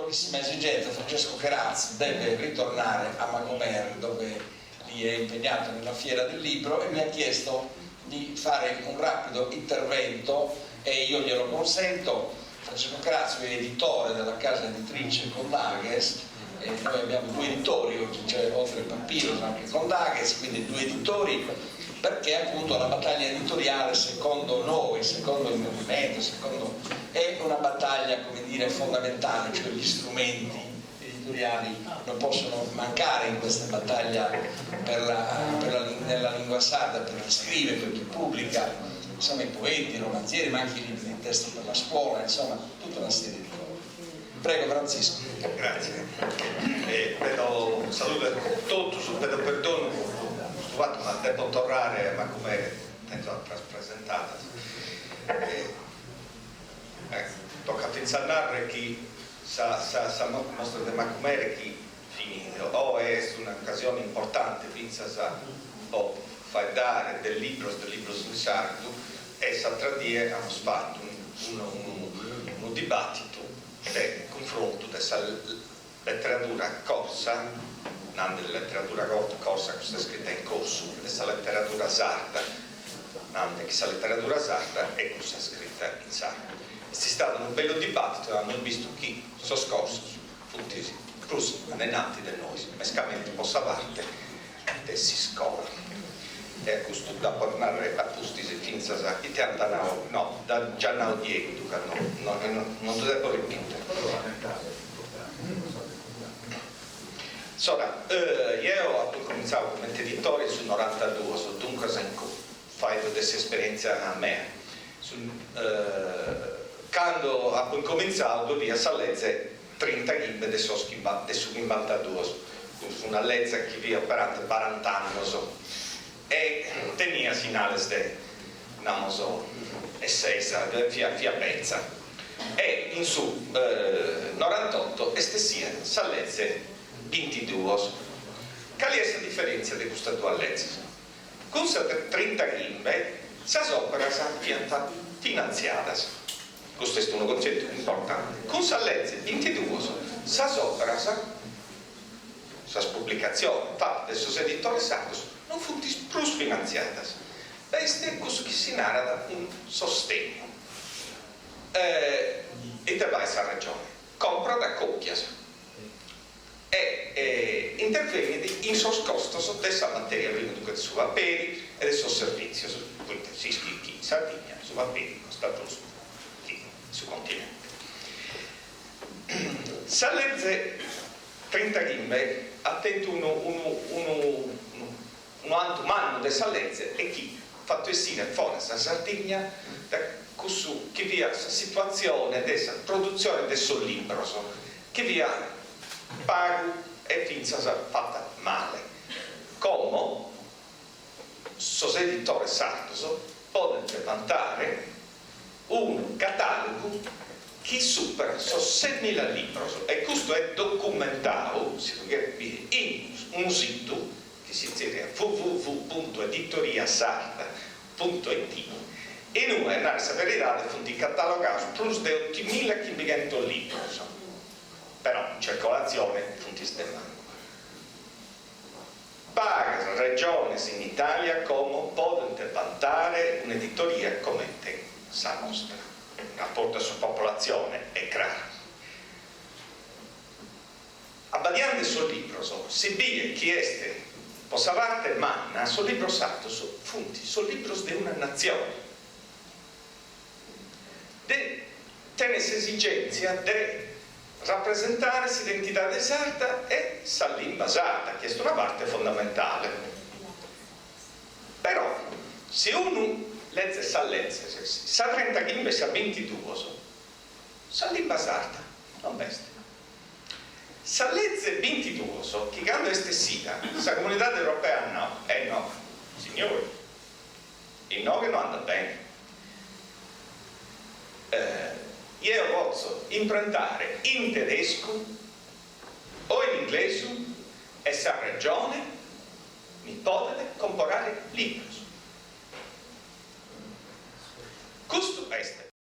Fortissima esigenza, Francesco Cheratzu deve ritornare a Macomer dove lì è impegnato nella fiera del libro e mi ha chiesto di fare un rapido intervento e io glielo consento. Francesco Cheratzu è editore della casa editrice Condaghes e noi abbiamo due editori oggi, cioè oltre Papiros anche Condaghes, quindi due editori perché appunto la battaglia editoriale secondo noi, secondo il movimento, secondo, è una battaglia come dire fondamentale, cioè gli strumenti editoriali non possono mancare in questa battaglia per la, per la, nella lingua sarda, per chi scrive, per chi pubblica, insomma i poeti, i romanzieri, ma anche i libri di testo per la scuola, insomma tutta una serie di cose. Prego Francisco. Grazie. Eh, pedo saludu a totus, pedo perdonu po custu fatu, ma depo torrare a Macumere, tenzo ateras presentadas. Eh, eh, tocat fintzas a narrer chi sa sa sa mostra de Macumere chi finit oe est un'occasione importante fintzas po faeddare de libros, de libros in sardu, e s'atra die amus fatu unu unu dibatitu de cunfrontu de sa leteradura corsa, nande leteradura corsa cussa scrita in corsu, de sa leteradura sarda, nande chi sa leteradura sarda est cussa scrita in sardu. Est istadu unu bellu dibatitu e amus bistu chi sos corsos funt prus anenanti de nois, mescamente po sa parte de s'iscola. E a custu dd'apo a narrer a pustis fintzas ite ant nau, no, dd'at già nau Diegu, duncas no, no, non ddu depo ripìtere. Assora, jeo apo incomintzau comente editore in su norantaduos, duncas faeddo de s'esperientzia mea. Su cando apo incomintzau ddu fiat sa leze trintachimbe de sos de su chimbantaduos, cun una leze chi fiat operante barant'annos e teniat sinnales de, namos, essesa, fiat fiat betza. E in su norantotto est essia sa leze bintiduos. Cali est sa diferentzia de custas duas lezes? Cun sa trintachimbe sas òperas fiant finantziadas. Custu est unu cuntzetu importante. Cun sa leze bintiduos sas òperas, sas publicatziones fatas de sos editores sardos non funt prus finantziadas. B'est cussu chi si narat unu sostegnu. Ite faghet sa Regione? Comprat còpias e intervenit in sos costos de sa materia prima, duncas de su paperi e de sos servìtzios, poita s'ischit chi in Sardigna su paperi costat prus chi in su continente. Sa leze trintachimbe at tentu unu unu unu unu 'antu mannu de sa leze e chi fatu essire fora sa Sardigna da cussu chi fiat sa situatzione de sa produtzione de sos libros chi fiat pagu e fintzas fata male. Como sos editores sardos podent vantare unu catàlogu chi superat sos semila libros e custu est documentadu, si lu cheret bìdere, in unu situ chi si tzerriat www puntu editoria sarda puntu it, in ue, a narrer sa veridade, funt catalogados prus de otimila e chimbighentos libros, però in circolatzione funt de mancu. Pagas regiones in Italia como podent vantare un'editoria comente sa nostra, in rapportu a sa popolatzione, est craru. Abbadiande sos libros si biet chi est po sa parte manna sos libros sardos funt sos libros de una natzione. De tenet s'esigèntzia de rapresentare s'identidade sarda e sa limba sarda, chi est una parte fondamentale. Però si unu lezet sas lezes, sa trintachimbe e sa bintiduos, sa limba sarda non b'est. Sa leze bintiduos, chi cando est essida, sa Comunidade Europea at nau, eh no, signori, inoghe no andat bene. Jeo potzo imprentare in tedescu o in inglesu e sa Regione mi podet comporare libros. Custu est.